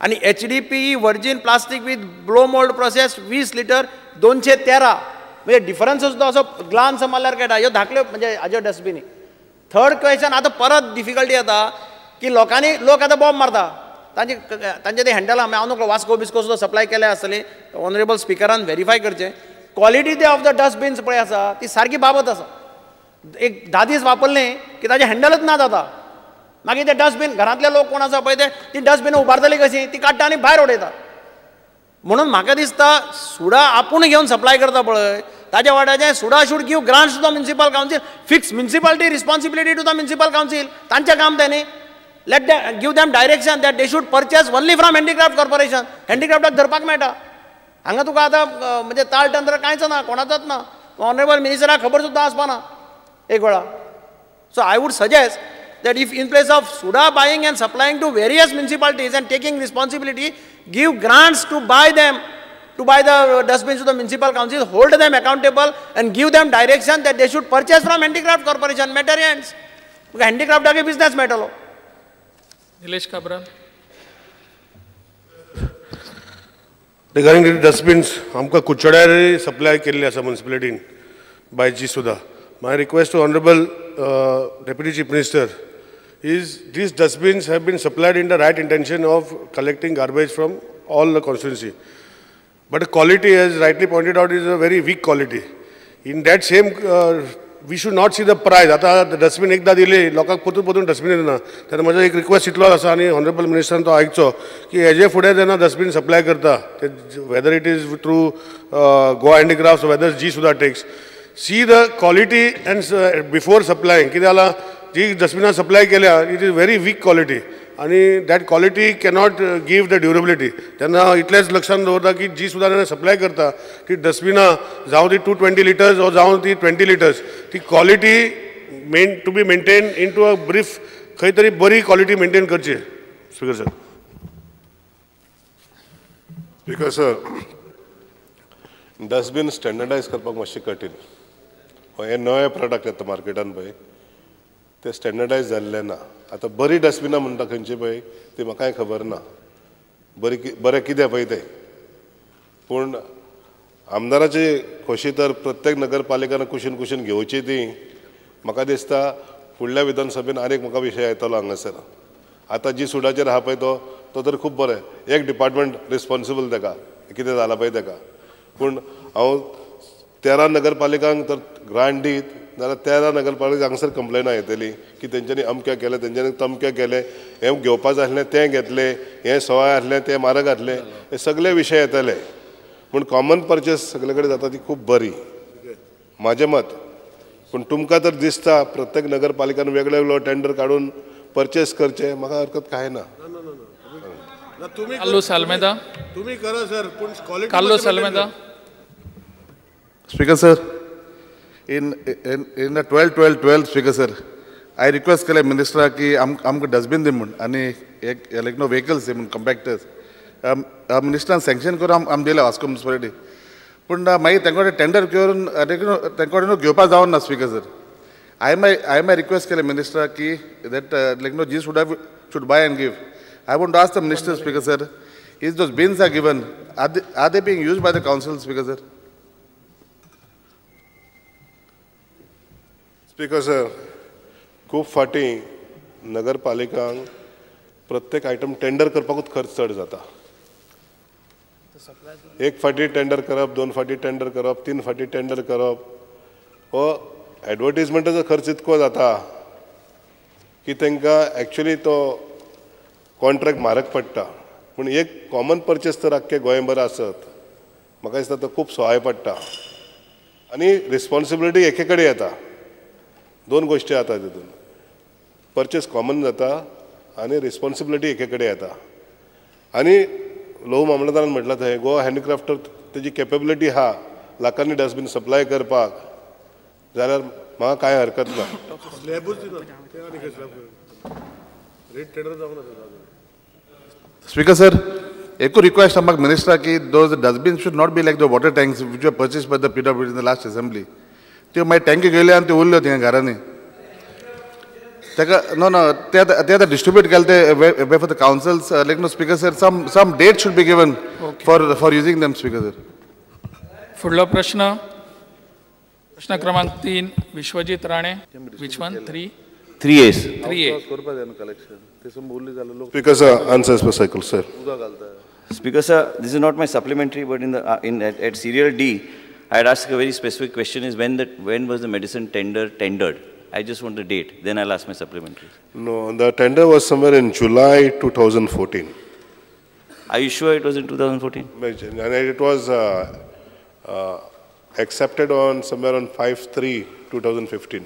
आनी HDPE virgin plastic with blow mould process 20 litre 213. म्हणजे difference सुद्दां असो ग्लान्स मारल्यार कळटा ह्यो धाकल्यो म्हणजे हाज्यो डस्टबिनी. थर्ड क्वेश्चन आतां परत डिफिकल्टी येता की लोकांनी लोक आतां बॉम्ब मारता तांचे तांचे ते हँडल हांव न्हू वास्को बिस्को सुद्दां सप्लाय केल्या आसतली. ऑनरेबल स्पिकरान व्हेरीफाय करचें. क्वॉलिटी ते ऑफ the dustbins पळय आसा ती सारकी बाबत आसा. एक 10 दीस वापरलें की ताजें हँडलच ना जाता. मागीर ते डस्टबीन घरांतले लोक कोण आसा पळय ते ती डस्टबीन उबारतली कशी ती काडटा आनी भायर उडयता. म्हणून म्हाका दिसता सुडा आपूण घेवन सप्लाय करता पळय ताज्या वाट्याचें SUDA should give grants to the municipal council. Fix municipality responsibility to the municipal council. तांचें काम तें न्ही. Let them give them direction that they should purchase only from handicraft corporation. हँडीक्राफ्टाक धरपाक मेळटा. हांगा तुका आतां म्हणजे ताळतंत्र कांयच ना, कोणाचोच ना. ऑनरेबल मिनिस्टराक खबर सुद्दां आसपा ना एक वेळा. So I would suggest that if in place of SUDA buying and supplying to various municipalities and taking responsibility, give grants to buy them, to buy the dustbins to the municipal council, hold them accountable and give them direction that they should purchase from Handicraft Corporation, matter ends. Handicraft आगे business मेळटलो. Nilesh Cabral. Regarding the dustbins, आमकां कुडचड्यार supply केल्ली आसा म्युनिसिपालिटीन बाय जी सुदा. My request to Honorable Deputy Chief Minister is these dustbins have been supplied in the right intention of collecting garbage from all the constituency. But the quality, as rightly pointed out, is a very weak quality. In that same, we should not see the price. आतां dustbin एकदां दिले लोकांक परतून परतून dustbin येना. तेन्ना म्हजो एक रिक्वेस्ट इतलो आसा आनी ऑनरेबल मिनिस्टरान तो आयकचो की हेजे फुडें जेन्ना डस्टबीन सप्लाय करता ते whether it is through Goa handicrafts, whether G SUDA takes, see the quality and before supplying. कितें जालां जी डस्टबिनां सप्लाय केल्या it is very weak quality आनी that quality cannot give the durability. तेन्ना इतलेंच लक्षांत दवरता की जी सुद्दां जेन्ना सप्लाय करता ती डस्टबिनां जावं ती 220 लिटर्स वो जावं ती 20 लिटर्स ती quality main to be maintain in to a brief खंय तरी बरी क्वॉलिटी मेंटेन करची. Speaker sir. Speaker sir, dustbin standardise करपाक मातशें कठीण. हे नवे प्रोडक्ट येता मार्केटान पळय ते स्टँडर्डायज जाल्ले ना. आतां बरी डस्टबिनां म्हणटा खंयची पळय ती म्हाकाय खबर ना, बरी बरें कितें पळय तें. पूण आमदाराची खोशी तर प्रत्येक नगरपालिकान कुशीन कुशीन घेवची ती. म्हाका दिसता फुडल्या विधानसभेन आनीक म्हाका विशय येतलो हांगासर. आतां जी सुडाचेर आहा पळय तो तर खूब बरें, एक डिपार्टमेंट रिस्पोन्सिबल तेका कितें जालां पळय तेका. पूण हांव 13 नगरपालिकांक तर ग्रांट दीत जाल्यार 13 नगरपालिका हांगासर कंप्लेनां येतली की तेंच्यांनी अमकें केलें, तेंच्यांनी तमकें केलें, हें घेवपाक आसलें तें घेतलें, हें सवाय आसलें तें म्हारग आसलें, हे सगळे विशय येतले. पूण कॉमन पर्चेस सगळे कडेन जाता ती खूब बरी म्हाजें मत. पूण तुमकां तर दिसता प्रत्येक नगरपालिकान वेगळे वेगळो टेंडर काडून पर्चेस करचें, म्हाका हरकत कांय ना. कार्लोस आल्मेदा. तुमी करा सर, पूण quality. Carlos Almeida. Speaker sir, in the 12-12-12 Speaker sir, I request केले मिनिस्टराक की आमकां डस्टबीन दी म्हूण आनी एक लायक नो व्हेकल्स दी म्हूण कंपॅक्टर्स. मिनिस्टरान सँक्शन करून आम दिले वास्को म्युनिसिपालिटी. पूण मागीर तेंचे कडेन टेंडर करून तेंचे कडेन घेवपाक जावना ना स्पीकर सर. हांवें रिक्वेस्ट केलें मिनिस्टराक की that like no G SUDA should buy and give. I want to ask the minister speaker sir, is those bins are given, are they being used by the council speaker sir? Speaker sir, खूब फाटीं नगरपालिकांक प्रत्येक item tender करपाकूच खर्च चड जाता. एक फाटी tender करप, 2 फाटी टेंडर करप, 3 फाटी टेंडर करप, हो एडवर्टीजमेंटाचो खर्च इतको जाता की तांकां एक्चुली तो कॉन्ट्रॅक्ट म्हारग पडटा. पूण एक कॉमन पर्चेस तर आख्खे गोंयभर आसत म्हाका दिसता तो खूब सवाय पडटा आनी रिस्पोन्सिबिलिटी एके कडेन येता. 2 गोश्टी जाता तितून, पर्चेस कॉमन जाता आनी रिस्पोन्सिबिलिटी एके कडेन येता. आनी लोह मामलेदारान म्हटलां थंय गोवा हँडीक्राफ्टर तेजी केपेबिलिटी आहा लाखांनी डस्टबीन सप्लाय करपाक, जाल्यार म्हाका कांय हरकत ना. स्पीकर सर, एकू रिक्वेस्ट आमकां मिनिस्टराक की those dustbin should not be like the water tanks which were purchase by the PWD in the last assembly. त्यो मागीर टँकी गेल्यो आनी त्यो उरल्यो थिंगा घरांनी. ताका नो नो ते आतां डिस्ट्रिब्यूट केले ते for the councils like no speaker sir some date should be given for using them speaker sir. फुडलो प्रश्न प्रश्न क्रमांक 3 Vishwajit Rane. Which one? 3 3 A's. 3 A. Speaker sir, answers per cycle, sir. Speaker sir, this is not my supplementary, but in the at serial D, I had asked a very specific question: is when was the medicine tender tendered? I just want the date. Then I'll ask my supplementary. No, the tender was somewhere in July 2014. Are you sure it was in 2014? And it was accepted on somewhere on 5/3/2015.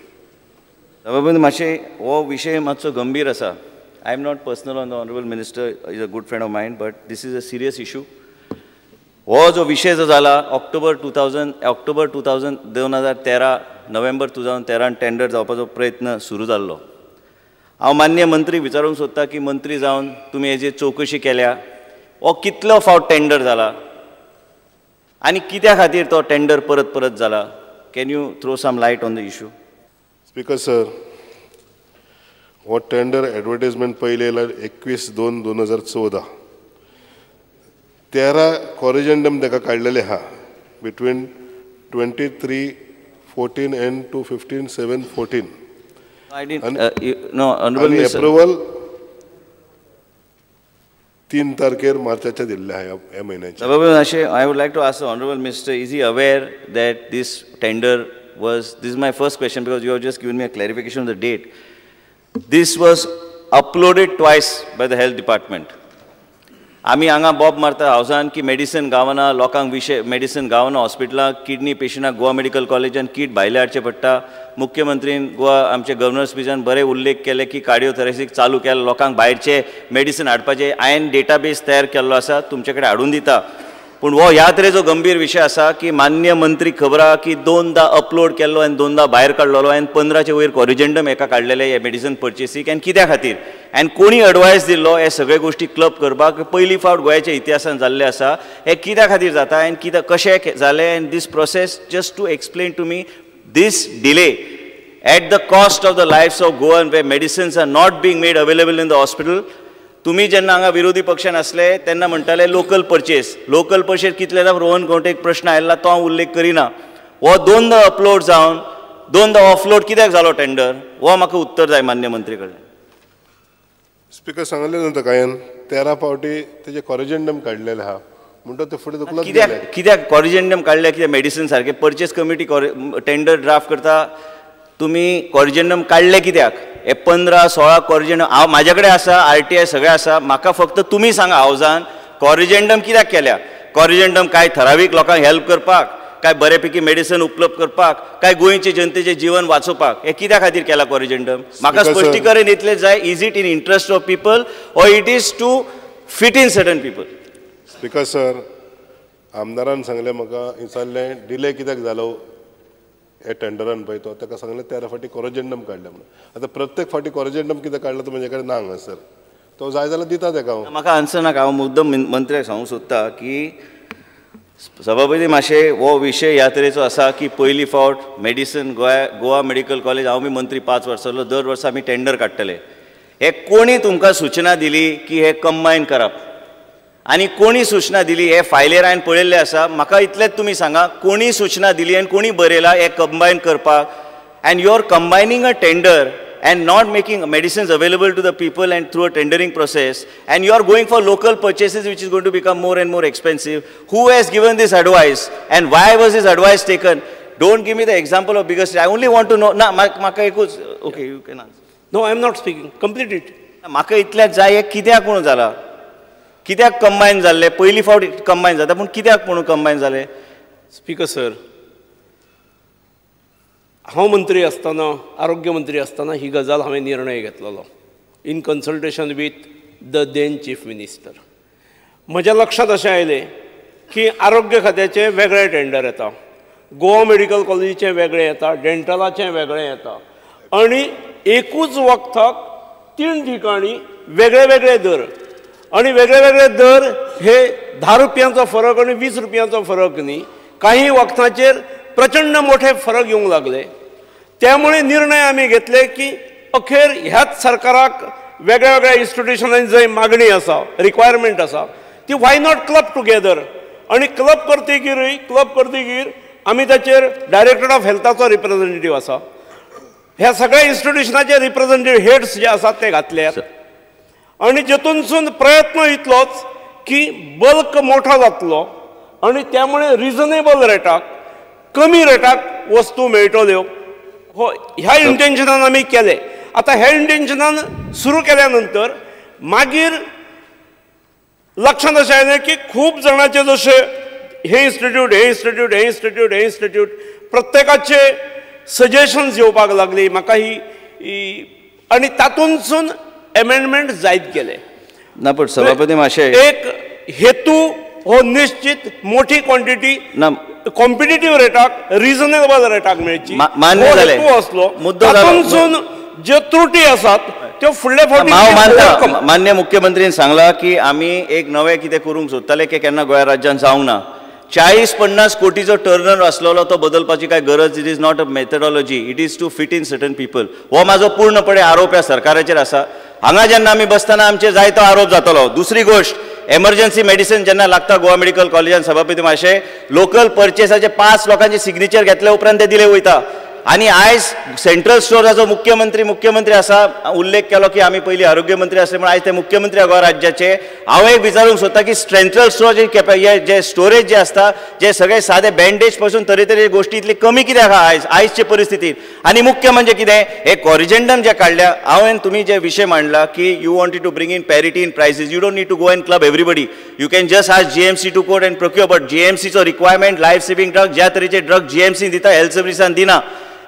सभापती मातशें हो विशय मातसो गंभीर आसा. I am not personal on the honourable minister, is a good friend of mine, but this is a serious issue. हो जो विशय जो जाला ऑक्टोबर 2013 नोव्हेंबर 2013 टेंडर जावपाचो प्रयत्न सुरू जाल्लो. हांव मान्य मंत्री विचारूंक सोदता की मंत्री जावन तुमी हेजी चवकशी केल्या, हो कितलो फावट टेंडर जाला आनी कित्या खातीर तो टेंडर परत परत जाला? Can you throw some light on the issue? Speaker sir, हो टेंडर एडवर्टायजमेंट पयली येयला 21/2/2014. 13 कॉरिजेंडम ताका काडलेले आहा between 23/14 and 2/15/7/14. आनी एप्रुवल 3 तारखेर मार्चाचे दिल्ले आहा ह्या म्हयन्याचे. अशें I would like to ask the honourable minister, is he aware that this tender was, this is my first question because you have just given me a clarification of the date. This was uploaded twice by the health department. आमी हांगा बॉब मारता हावसान की medicine गावना, लोकांक विशय medicine गावना, हॉस्पिटलां किडनी पेशंटाक गोवा मेडिकल कॉलेजान कीट भायले हाडचें पडटा. मुख्यमंत्रीन गोवा आमचे गव्हर्नर स्पिचान बरे उल्लेख केले की कार्डियोथोरेसीक चालू केला, लोकांक भायरचे मेडिसन हाडपाचें हांवें डेटाबेस तयार केल्लो आसा, तुमचे कडेन हाडून दिता. पूण हो ह्या तरेचो गंभीर विशय आसा की मान्य मंत्री खबर आहा की 2दा अपलोड केल्लो आनी 2दा भायर काडलेलो आनी 15चे वयर कॉरिजेंडम एका काडलेले हे मेडिसन पर्चेसीक आनी कित्या खातीर आनी कोणी एडवायस दिल्लो हे सगळे गोश्टी क्लब करपाक पयली फावट गोंयाच्या इतिहासान जाल्लें आसा. हे कित्या खातीर जाता आनी कित्या कशें जालें आनी this process just to explain to me this delay at the cost of the lives of Goan where medicines are not being made available in the hospital. तुम्ही जेन्ना हांगा विरोधी पक्षान आसले तेन्ना म्हणटाले लोकल पर्चेस, लोकल पर्चेस कितले जाता रोहन खंवटे एक प्रश्न आयिल्लो तो हांव उल्लेख करिना. हो 2दा अपलोड जावन 2दा ऑफलोड कित्याक जालो टेंडर, हो म्हाका उत्तर जाय मान्य मंत्री कडल्यान. स्पिकर सांगलें न्हू ताका हांवें 13 फावटी तेजें कॉरिजेंडम काडलेलें आहा म्हणटा ते फुडें तुका कित्याक कित्याक कॉरिजेंडम काडलें? कित्याक मेडिसन सारकें पर्चेस कमिटी टेंडर ड्राफ्ट करता, तुमी कॉरिजेंडम काडलें कित्याक? हे 15-16 कॉरिजेंडम हांव म्हाजे कडेन आसा, RTI सगळें आसा, म्हाका फक्त तुमी सांगा हावजान कॉरिजेंडम कित्याक केल्या? कॉरिजेंडम काय ठरावीक लोकांक हेल्प करपाक, काय बऱ्यापैकी मेडिसन उपलब्ध करपाक, काय गोंयचे जनतेचें जीवन वाचोवपाक, हे कित्या खातीर केला कॉरिजेंडम? म्हाका स्पश्टीकरण इतलें जाय, is it in interest of people or it is to fit in certain people? Speaker sir, आमदारान सांगलें म्हाका विचारलें डिले कित्याक जालो हे टेंडरान पळय, तो ताका सांगलें 13 फावटी कॉरिजेंडम काडलें म्हणून. आतां प्रत्येक फावटी कॉरिजेंडम कित्याक काडलें तो म्हजे कडेन ना हांगासर, तो जाय जाल्यार दिता ताका हांव. म्हाका आन्सर नाका, हांव मुद्दम मंत्र्याक सांगूंक सोदता की सभापती मातशें हो विशय ह्या तरेचो आसा की पयली फावट मेडिसन गोवा मेडिकल कॉलेज, हांव बी मंत्री 5 वर्सां जालो, दर वर्सा आमी टेंडर काडटले. हे कोणी तुमकां सुचना दिली की हे कंबायन करप आनी कोणी सूचना दिली? हे फायलेर हांवें पळयल्लें आसा, म्हाका इतलेंच तुमी सांगा कोणी सूचना दिली आनी कोणी बरयला हे कंबायन करपाक? And you are combining a tender and not making medicines available to the people and through a tendering process, and you are going for local purchases which is going to become more and more expensive. Who has given this advice and why was this advice taken? Don't give me the example of biggest. I only want to know. ना म्हाका एकूच, okay, you can answer. No, I am not speaking. Complete it. म्हाका इतल्याच जाय हें कित्याक म्हणून जाला, कित्याक कंबायन जाल्लें? पयली फावट कंबायन जाता पूण कित्याक म्हणून कंबायन जालें? स्पीकर सर, हांव मंत्री आसतना, आरोग्य मंत्री आसतना ही गजाल हांवें निर्णय घेतलेलो in consultation with the then chief minister. म्हज्या लक्षांत अशें आयलें की आरोग्य खात्याचें वेगळें टेंडर येता, गोवा मेडिकल कॉलेजीचें वेगळें येता, डेंटलाचें वेगळें येता आनी एकूच वखदाक 3 ठिकाणी वेगळे वेगळे दर आनी वेगळे वेगळे दर हे 10 रुपयांचो फरक आनी 20 रुपयांचो फरक न्ही, काही वखदांचेर प्रचंड मोठे फरक येवंक लागले. त्यामुळे निर्णय आमी घेतले की अखेर ह्याच सरकाराक वेगळ्या वेगळ्या इन्स्टिट्युशनांनी जंय मागणी आसा, रिक्वायरमेंट आसा, ती why not club together. आनी क्लब करतगीर आमी ताचेर डायरेक्टर ऑफ हेल्थाचो रिप्रेझेंटेटीव आसा, ह्या सगळ्या इन्स्टिट्युशनाचे रिप्रेझेंटेटीव हेड्स जे आसात ते घातल्यात. आनी जेतूनसून प्रयत्न इतलोच की बल्क मोठो जातलो आनी त्यामुळे रिजनेबल रेटाक, कमी रेटाक वस्तू मेळटल्यो, हो ह्या इंटेन्शनान आमी केले. आतां ह्या इंटेन्शनान सुरू केल्या नंतर मागीर लक्षांत अशें आयलें की खूब जाणांचे जशे हे इन्स्टिट्यूट, हे इन्स्टिट्यूट, हे इन्स्टिट्यूट, हे इन्स्टिट्यूट, प्रत्येकाचे सजेशन्स येवपाक लागली म्हाका ही, आनी तातूंतसून एमेंडमेंट जायत गेले. ना पण सभापती मातशें एक हेतू हो निश्चित मोठी क्वॉन्टिटी कॉम्पिटिटीव रेटाक, रिजनेबल रेटाक मेळची मान्य जालें आसलो. तातूंतसून ज्यो त्रुटी आसात त्यो फुडले फावटी मानता. मान्य मुख्यमंत्रीन सांगला की आमी एक नवें कितें करूंक सोदताले की केन्ना गोंया राज्यान जावंक ना. 40-50 कोटीचो टर्नर आसलेलो तो बदलपाची काय गरज, it is not a methodology, it is to fit in certain people. हो म्हाजो पूर्णपणे आरोप ह्या सरकाराचेर आसा. हांगा जेन्ना आमी बसतना आमचेर जायतो आरोप जातलो. दुसरी गोश्ट, एमर्जन्सी मेडिसिन जेन्ना लागता गोवा मेडिकल कॉलेजान सभापती मातशें लोकल परचेसाचे 5 लोकांचे सिग्नेचर घेतले उपरांत ते दिले वयता. आनी आयज सेंट्रल स्टोराचो मुख्यमंत्री आसा, उल्लेख केलो की आमी पयलीं आरोग्य मंत्री आसले म्हण आयज ते मुख्यमंत्री गोवा राज्याचे. हांव एक विचारूंक सोदता की सेंट्रल स्टोराचे जे स्टोरेज जे आसता, जे सगळे सादे बँडेज पासून तरेतरेचे गोश्टी इतली कमी कित्याक आहा आयज आयजचे परिस्थितीन. आनी मुख्य म्हणजे कितें, हे कॉरिजेंडम जे काडल्या, हांवें तुमी जे विशय मांडला की you wanted to bring in parity in prices, you don't need to go and club everybody, you can just ask GMC to quote and procure. But जीएमसीचो requirement life saving drug, ज्या तरेचे drug GMC दिता health सर्विसान दिना.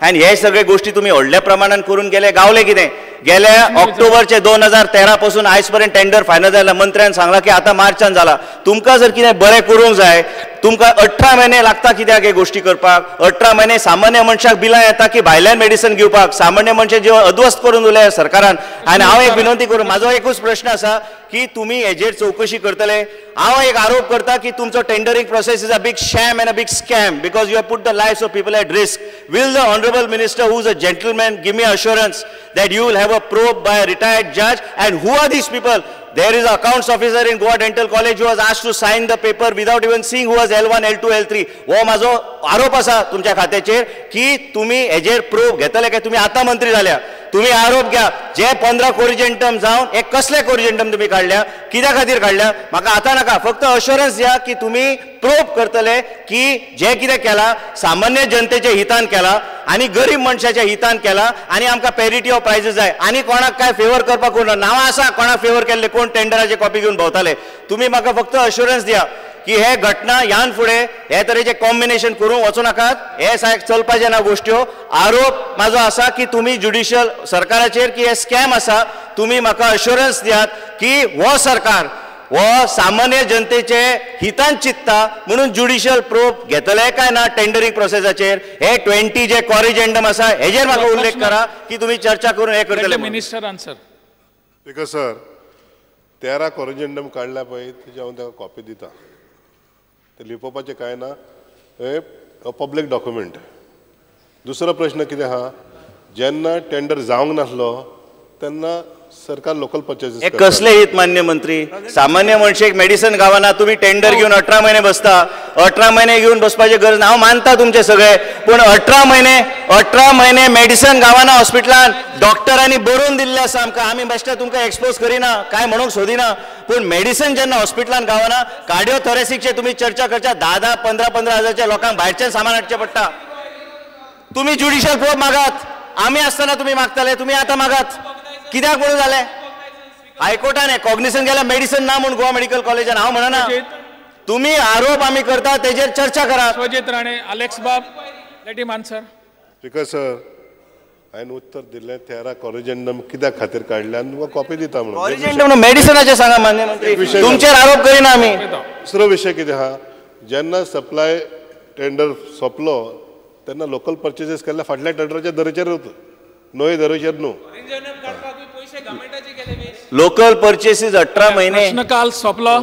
आनी हे सगळे गोष्टी तुम्ही व्हडल्या प्रमाणान करून गेले, गावले कितें? गेल्या ऑक्टोबरचे 2013 पासून आयज पर्यंत टेंडर फायनल जाला. मंत्र्यान सांगला की आतां मार्चान जाला. तुमकां जर कितें बरें करूंक जाय, तुमकां 18 म्हयने लागता कित्याक हे गोश्टी करपाक? 18 म्हयने सामान्य मनशाक बिलां येता की भायल्यान मेडिसन घेवपाक, सामान्य मनशाक जेव अद्वस्त करून उरले सरकारान. आनी हांव एक विनंती करूं, म्हाजो एकूच प्रश्न आसा की तुमी हेजेर चवकशी करतले. हांव एक आरोप करता की तुमचो tendering process is a big sham and a big scam, because you have put the lives of people at risk. Will the honourable minister, who is a gentleman, give me assurance that you will have a probe by a retired judge? And who are these people? There is an accounts officer in Goa Dental College who was asked to sign the paper without even seeing who was L1, L2, L3. हो म्हाजो आरोप आसा तुमच्या खात्याचेर की तुमी हेजेर probe घेतले काय तुमी आतां मंत्री जाल्या. तुमी आरोप घ्या, जे 15 कोरिजेंटम जावन हे कसले कोरिजेंटम तुमी काडल्या, कित्या खातीर काडल्या, म्हाका आतां नाका. फक्त अश्योरन्स दिया की तुमी प्रोब करतले की जे कितें केलां सामान्य जनतेच्या हितान केलां आनी गरीब मनशाच्या हितान केलां, आनी आमकां पॅरिटी ऑफ प्रायसीस जाय. आनी कोणाक काय फेवर करपाक कोण नांवां आसा, कोणाक फेवर केल्ले, कोण टेंडराचे कॉपी घेवन भोंवताले. तुमी म्हाका फक्त अश्योरन्स दिया की हे घटना ह्यान फुडें हे तरेचे कॉम्बिनेशन करूंक वचूं नाकात, हे सायक चलपाचे ना गोश्ट्यो. आरोप म्हाजो आसा की तुमी ज्युडिशियल सरकाराचेर की हे स्कॅम आसा, तुमी म्हाका अश्योरन्स दियात की हो सरकार हो सामान्य जनतेचे हितान चिंतता म्हणून ज्युडिशियल प्रोब घेतले काय ना टेंडरिंग प्रोसेसाचेर. हे 20 जे कॉरिजेंडम आसा हेजेर म्हाका उल्लेख करा की तुमी चर्चा करून हे करतले. Minister answer. Speaker sir, 13 corrigendum काडल्या पळय तेजी हांव ताका कॉपी दिता. ते लिपोवपाचें कांय ना, हें पब्लीक डॉक्युमेंट. दुसरो प्रश्न कितें आहा, जेन्ना टेंडर जावंक नासलो तेन्ना सरकार लोकल परचेजीस. हे कसले हित मान्य मंत्री? सामान्य मनशेक मेडिसन गावना, तुमी टेंडर घेवन 18 म्हयने बसता. 18 म्हयने घेवन बसपाची गरज ना, हांव मानता तुमचे सगळे, पूण 18 म्हयने मेडिसन गावना हॉस्पिटलान डॉक्टरांनी बरोवन दिल्लें आसा आमकां. आमी बेश्टे तुमकां एक्सपोज करिना, काय म्हणूंक सोदिना, पूण मेडिसन जेन्ना हॉस्पिटलान गावना, कार्डियोथोरेसिकचे तुमी चर्चा करच्या, 10-10, 15-15 हजारच्या लोकांक भायरच्यान सामान हाडचें पडटा. तुमी ज्युडिशियल प्रोब मागात, आमी आसतना तुमी मागताले, तुमी आतां मागात कित्याक म्हणून जालें? हायकोर्टान कॉग्निसन गेल्यार मेडिसन ना म्हूण गोवा मेडिकल कॉलेजान. हांव म्हणना, तुमी आरोप आमी करता तेजेर चर्चा करात. विश्वजीत राणे, अलेक्स बाब, let him answer. Speaker sir, हांवें उत्तर दिलें 13 कॉरिजेंडम कित्याक खातीर काडलें आनी तुमकां कॉपी दिता म्हणून. कॉरिजेंडम मेडिसनाचें सांगा मान्य मंत्री, तुमचेर आरोप करिना आमी. दुसरो विशय कितें आहा, जेन्ना सप्लाय टेंडर सोंपलो तेन्ना लोकल परचेजीस केल्ल्या फाटल्या टेंडराच्या दरेचेर वता, नवे दरेचेर न्हू. लोकल परचेसीस 18 म्हयने. प्रश्नकाल सोंपलो.